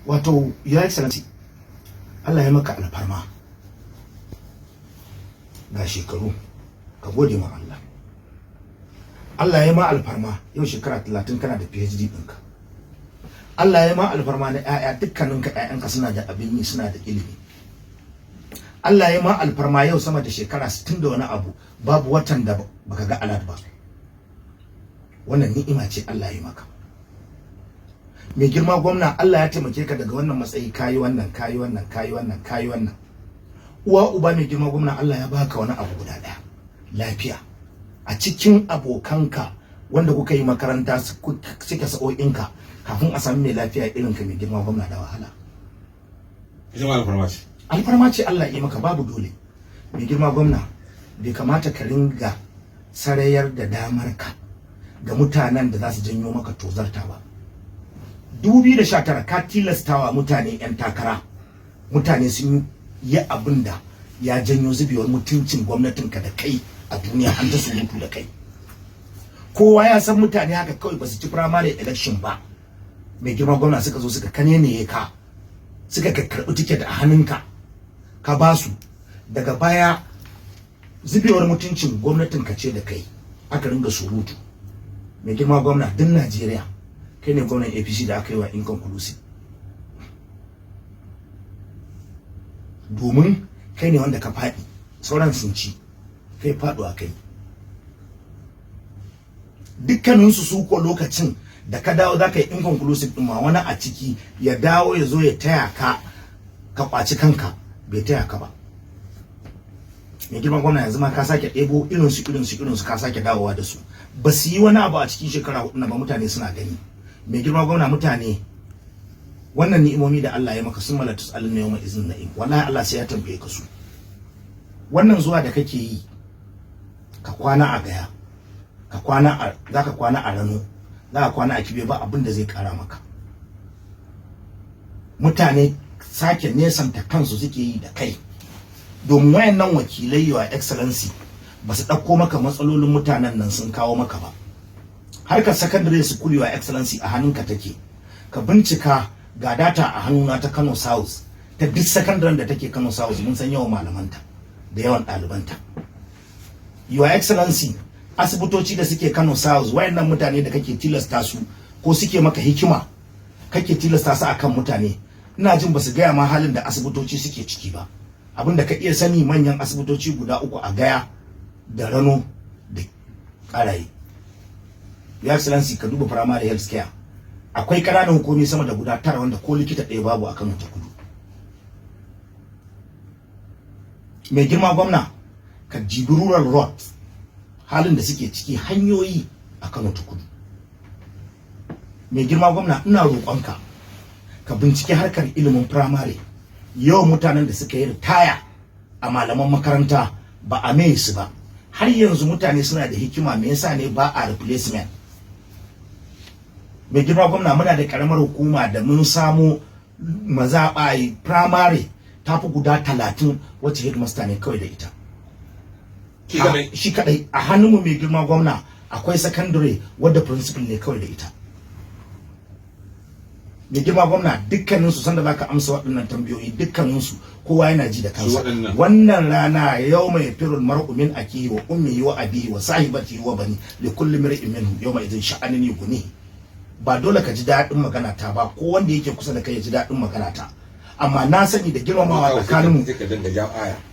Wato, Your Excellency, Allah ya maka alfarma ga shekaru, ka gode ma Allah. Allah ya ma alfarma yau shekara 30 kana da PhD ɗinka. Allah ya ma alfarma na 'ya'ya, dukkaninka 'ya'yanka suna da abin yi, suna da ilimi. Allah ya ma alfarma yau sama da shekara 60 da wani abu babu watan da baka ga alert ba. Wannan ni'ima ce Allah ya maka. Mai girma gwamna, Allah ya taimake ka daga wannan matsayi, kayi wannan, kayi wannan, kayi wannan, kayi wannan. Uwa uba, mai girma gwamna, Allah ya baka wani abu guda daya, lafiya. A cikin abokanka wanda kuka yi makaranta, suke sa'o'inka, kafin a sami mai lafiya irin ka, mai girma gwamna, da wahala. Ita ma alfarma ce. Alfarma ce Allah ya maka, babu dole. Mai girma gwamna, bai kamata ka ringa sarayar da damar ka ga mutanen da za su janyo maka tozarta ba. 2019 ka tilastawa mutane 'yan takara, mutane sun yi abin da ya janyo zubewar mutuncin gwamnatinka da kai a duniya. An ta surutu da kai, kowa ya san mutane haka kawai ba su ci primary election ba, mai girma gwamna, suka zo suka kanene ka, suka karɓi ticket a hannunka ka ba su. Daga baya zubewar mutuncin gwamnatin ka ce da kai aka ringa surutu. Mai girma gwamna, duk Najeriya kai ne gwamnan APC da aka yi wa inconclusive, domin kai ne wanda ka faɗi, sauran sun ci, kai faɗuwa kai. Dukkaninsu su ko lokacin da ka dawo za ka yi inconclusive ɗin ma, wani a ciki ya dawo ya zo ya taya ka ka kwaci kanka, bai taya ka ba. Mai girman gwamna, yanzu ma ka sake ɗebo irinsu, irinsu, irinsu, ka sake dawowa da su. Ba su yi wani abu a cikin shekara 4 na ba, mutane suna gani. Mai girma gwamna, mutane, wannan ni'imomi da Allah ya maka, sun malatu tsalin yawma izin na'im, wallahi Allah sai ya tambaye ka su. Wannan zuwa da kake yi, ka kwana a Gaya, ka kwana a zaka kwana a Rano, za ka kwana a Kibe, ba abin da zai kara maka. Mutane sake nesanta kansu suke yi da kai, domin wayannan wakilai, Your Excellency, ba su ɗauko maka matsalolin mutanen nan sun kawo maka ba. Harkar secondary school, Your Excellency, a hannunka take, ka bincika. Ga data a hannuna ta Kano South, ta duk secondary da take Kano South, mun san yawan malamanta da yawan ɗalibanta. Your Excellency, asibitoci da suke Kano South, wayannan mutane da kake tilasta su ko suke maka hikima kake tilasta su akan mutane, ina jin ba su gaya ma halin da asibitoci suke ciki ba. Abinda ka iya sani, manyan asibitoci guda uku a Gaya da Rano da Karaye. Your Excellency, ka duba primary health care. Akwai ƙananan hukumi sama da guda tara wanda ko likita ɗaya babu a Kano ta Kudu. Mai girma gwamna, ka jibi rural road, halin da suke ciki, hanyoyi a Kano ta Kudu. Mai girma gwamna, ina roƙonka ka binciki harkar ilimin firamare. Yawan mutanen da suka yi ritaya a malaman makaranta ba a mai su ba. Har yanzu mutane suna da hikima, me yasa ne ba a replacement? Mai girma gwamna, muna da karamar hukuma da mun samu mazaɓa primary ta fi guda 30 wacce headmaster ne kawai da ita. Shi kadai. A hannunmu, mai girma gwamna, akwai secondary wadda principal ne kawai da ita. Mai girma gwamna, dukkaninsu sanda zaka amsa waɗannan tambayoyi, dukkaninsu kowa yana ji da kansa. Wannan rana, yawma yafirrul mar'u min akihi wa ummihi wa abihi wa sahibatihi wa bani, li kulli mar'in minhum yawma idhin sha'anin yughni. Ba dole ka ji daɗin magana ta ba, ko wanda yake kusa da kai ya ji daɗin magana ta, amma na sani da girmamawa tsakaninmu,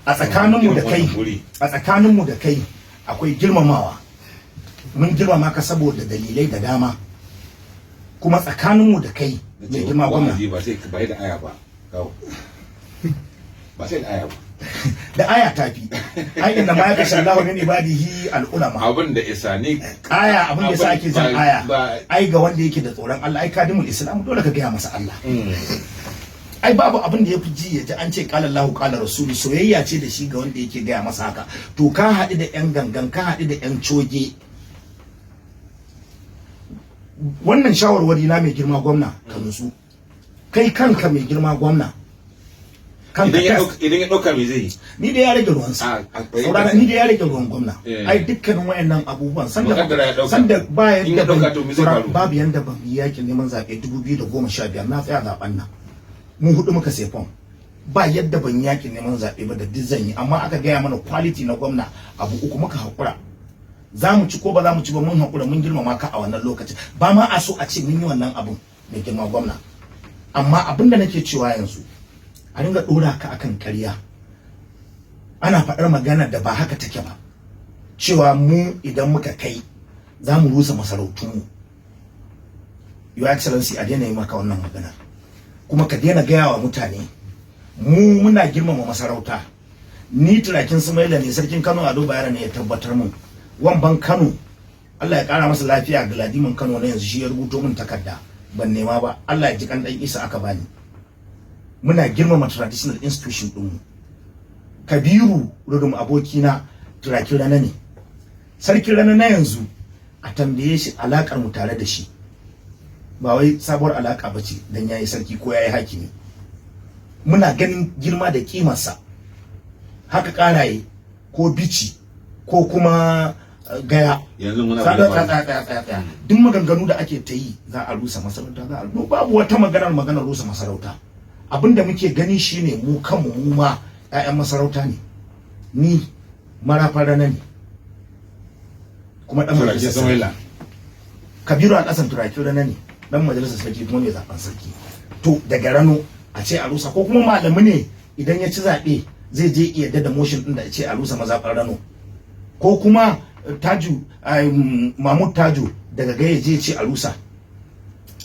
a tsakaninmu da kai, a tsakaninmu da kai akwai girmamawa. Mun girmama ka saboda dalilai da dama, kuma tsakaninmu da kai, mai girma gwamna, ba sai ba da aya ba, ba sai da aya ba. Da aya tafi ai. Inna ma yakhsha Allahu min ibadihi al ulama. Abin da isa ni Aya, abin da yasa ake jan aya, ai ga wanda yake da tsoron Allah, ai kadimul Islam, dole ka gaya masa Allah. Ai babu abin da yafi ji ya ji an ce qala Allahu qala Rasulu, soyayya ce da shi ga wanda yake gaya masa haka. To ka haɗu da yan gangan, ka haɗu da yan coge. Wannan shawarwari na, mai girma gwamna, ka nutsu kai kanka, mai girma gwamna. Idan ya dauka, me zai yi? Ni da ya rage ruwan sa, saurara, ni da ya rage ruwan gwamna. Ai dukkanin wayannan abubuwan, sanda sanda ba yanda babu yanda ban yi yakin neman zaɓe 2015, na tsaya zaben nan. Mu hudu muka sai fom. Ba yadda ban yakin neman zaɓe ba da duk zan yi, amma aka gaya mana quality na gwamna abu uku, muka haƙura. Za mu ci ko ba za mu ci ba, mun haƙura, mun girmama ka a wannan lokacin. Ba ma a so a ce mun yi wannan abun, mai girma gwamna. Amma abin da nake cewa yanzu, a ringa ɗora ka akan ƙarya, ana faɗar magana da ba haka take ba, cewa mu idan muka kai za mu rusa masarautunmu. Your Excellency, a daina yi maka wannan maganar, kuma ka daina gaya wa mutane. Mu muna girmama masarauta. Ni turakin Sumaila ne, Sarkin Kano Ado Bayero ne ya tabbatar mun. Wamban Kano, Allah ya kara masa lafiya, Galadiman Kano na yanzu, shi ya rubuto min takarda, ban nema ba. Allah ya ji kan dan Isa aka bani. Muna girmama traditional institution ɗinmu. Kabiru Rudum abokina turakin Rana ne. Sarkin Rana na yanzu, a tambaye shi alakar mu tare da shi, ba wai sabuwar alaka ba ce dan yayi sarki ko yayi hakimi. Muna ganin girma da kimarsa. Haka Karaye ko Bici ko kuma Gaya. Yanzu muna Tsaya, tsaya, tsaya, tsaya, tsaya. Duk maganganu da ake ta yi, za a rusa masarauta, za a, no, babu wata maganar rusa masarauta. Abinda muke gani shine mu kanmu, mu ma 'ya'yan masarauta ne. Ni Marafan Rana ne, kuma dan Turakin majalisar sarki. Sumaila. Kabiru Alhassan turakin Rana ne, dan majalisar sarki kuma mai zaben sarki. To daga Rano a ce a rusa, ko kuma malami ne idan ya ci zaɓe zai je iya da motion din da ce a rusa mazaɓar Rano, ko kuma Taju Mahmud Taju daga Gaya je ce a rusa,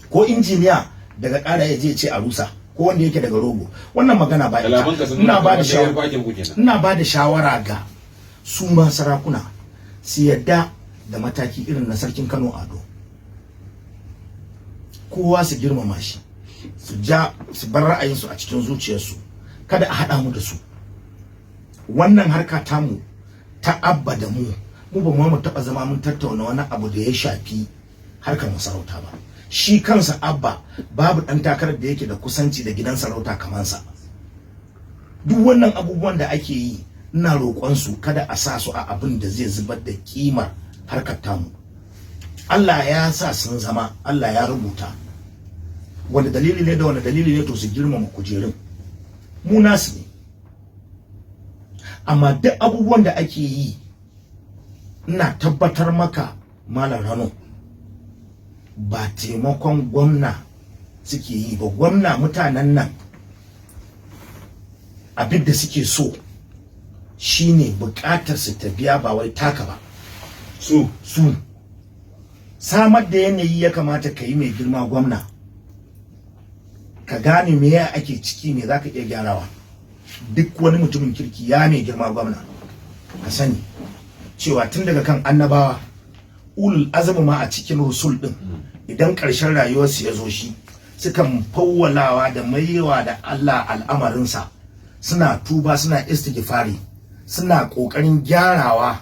ko injiniya daga Ƙara ya je ce a rusa, ko wanda yake daga Rogo. Wannan magana ba ita. Kalaman ka sun Ina nuna ba da kamar da shawara bakin ku kenan. Ina ba da shawara ga su ma sarakuna su yadda da mataki irin na Sarkin Kano Ado. Kowa su girmama shi, su ja su bar ra'ayinsu a cikin zuciyarsu, kada a haɗa mu da su. Wannan harka tamu ta Abba da mu, mu ba mu taɓa zama mun tattauna wani abu da ya shafi harkar masarauta ba. Shi kansa Abba, babu ɗan takarar da yake da kusanci da gidan sarauta kamansa. Duk wannan abubuwan da ake yi, ina roƙon su kada a sa su a abin da zai zubar da kimar harkar tamu. Allah ya sa sun zama, Allah ya rubuta wanda dalili ne da wanda dalili ne, to su girmama kujerun, mu nasu ne. Amma duk abubuwan da ake yi, ina tabbatar maka, Malam Rano, ba taimakon gwamna suke yi ba. Gwamna, mutanen nan abin da suke so shine bukatar su ta biya, ba wai taka ba. Su Su samar da yanayi ya kamata ka yi, mai girma gwamna, ka gane me ya ake ciki, me za ka iya gyarawa. Duk wani mutumin kirki, ya mai girma gwamna, ka sani cewa tun daga kan annabawa ulul azumi ma a cikin rusul din, idan ƙarshen rayuwarsu ya zo shi, sukan fawwalawa da maiwa da Allah al'amarinsa, suna tuba, suna istighfari, suna ƙoƙarin gyarawa.